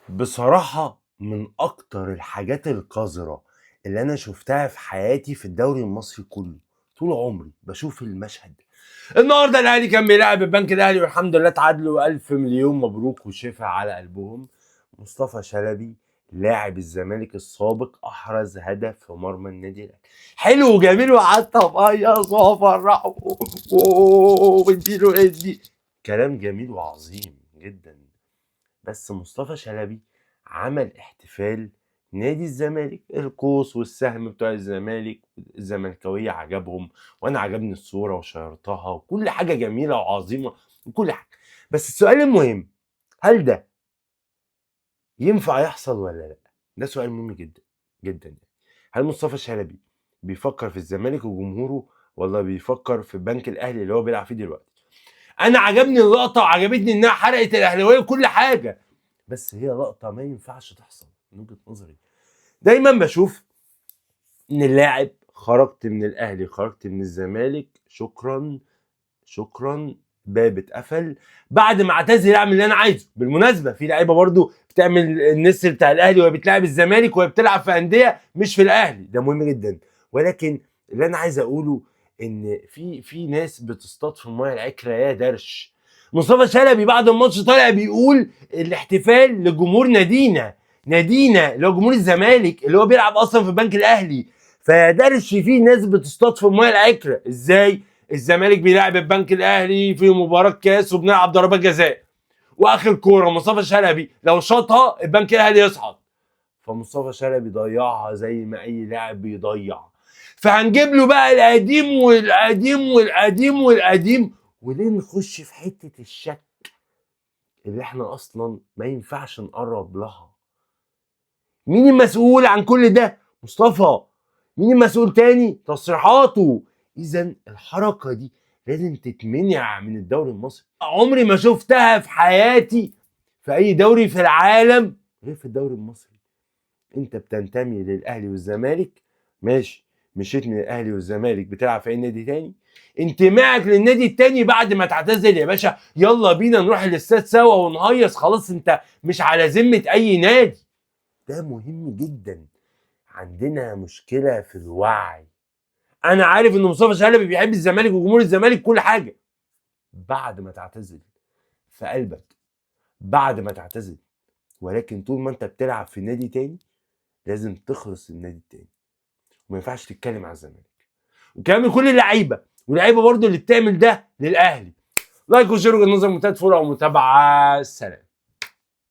بصراحة من أكتر الحاجات القذرة اللي أنا شفتها في حياتي في الدوري المصري كله، طول عمري بشوف المشهد ده. النهارده الأهلي كان بيلاعب البنك الأهلي والحمد لله اتعادلوا، ألف مليون مبروك وشفا على قلبهم. مصطفى شلبي لاعب الزمالك السابق أحرز هدف في مرمى النادي الأهلي. حلو وجميل وقعدت أفيص وأفرحه واديله ادي، كلام جميل وعظيم جدا. بس مصطفى شلبي عمل احتفال نادي الزمالك، القوس والسهم بتوع الزمالك، الزملكاوية عجبهم، وانا عجبني الصورة وشيرتها وكل حاجة جميلة وعظيمة وكل حاجة. بس السؤال المهم، هل ده ينفع يحصل ولا لا؟ ده سؤال مهم جدا جدا. هل مصطفى شلبي بيفكر في الزمالك وجمهوره ولا بيفكر في البنك الاهلي اللي هو بيلعب فيه دلوقتي؟ انا عجبني اللقطة وعجبتني انها حرقت الاهلاوية وكل حاجة، بس هي لقطة ما ينفعش تحصل من وجهه نظري. دايما بشوف ان اللاعب خرجت من الاهلي، خرجت من الزمالك، شكرا شكرا، باب اتقفل، بعد ما اعتزل اعمل اللي انا عايزه. بالمناسبة في لعيبة برضو بتعمل النسر بتاع الاهلي وهي بتلعب الزمالك وهي بتلعب في اندية مش في الاهلي، ده مهم جدا. ولكن اللي انا عايز اقوله ان في ناس بتصطاد في المية العكره يا درش. مصطفى شلبي بعد الماتش طالع بيقول الاحتفال لجمهور نادينا، نادينا اللي هو جمهور الزمالك اللي هو بيلعب اصلا في البنك الاهلي. فيا درش في ناس بتصطاد في المية العكره. ازاي الزمالك بيلعب البنك الاهلي في مباراة كاس وبنلعب ضربات جزاء، واخر كورة مصطفى شلبي لو شاطها البنك الاهلي يصعد، فمصطفى شلبي ضيعها زي ما اي لاعب بيضيع. فهنجيب له بقى القديم والقديم والقديم والقديم، وليه نخش في حتة الشك اللي احنا اصلا ما ينفعش نقرب لها؟ مين المسؤول عن كل ده؟ مصطفى. مين المسؤول تاني؟ تصريحاته. اذا الحركة دي لازم تتمنع من الدوري المصري. عمري ما شفتها في حياتي في اي دوري في العالم غير في الدوري المصري. انت بتنتمي للاهلي والزمالك، ماشي، مشيت من الاهلي والزمالك بتلعب في اي نادي تاني، انتمائك للنادي التاني بعد ما تعتزل يا باشا يلا بينا نروح الاستاد سوا ونهيص، خلاص انت مش على ذمة اي نادي. ده مهم جدا. عندنا مشكلة في الوعي. انا عارف ان مصطفى شلبي بيحب الزمالك وجمهور الزمالك كل حاجة، بعد ما تعتزل في قلبك، بعد ما تعتزل، ولكن طول ما انت بتلعب في نادي تاني لازم تخلص النادي التاني، وما ينفعش تتكلم على الزمالك. وكلام كل اللعيبة، واللعيبة برضو اللي بتعمل ده للاهلي. like و share وجهة نظر ممتاز، follow او متابعه. سلام.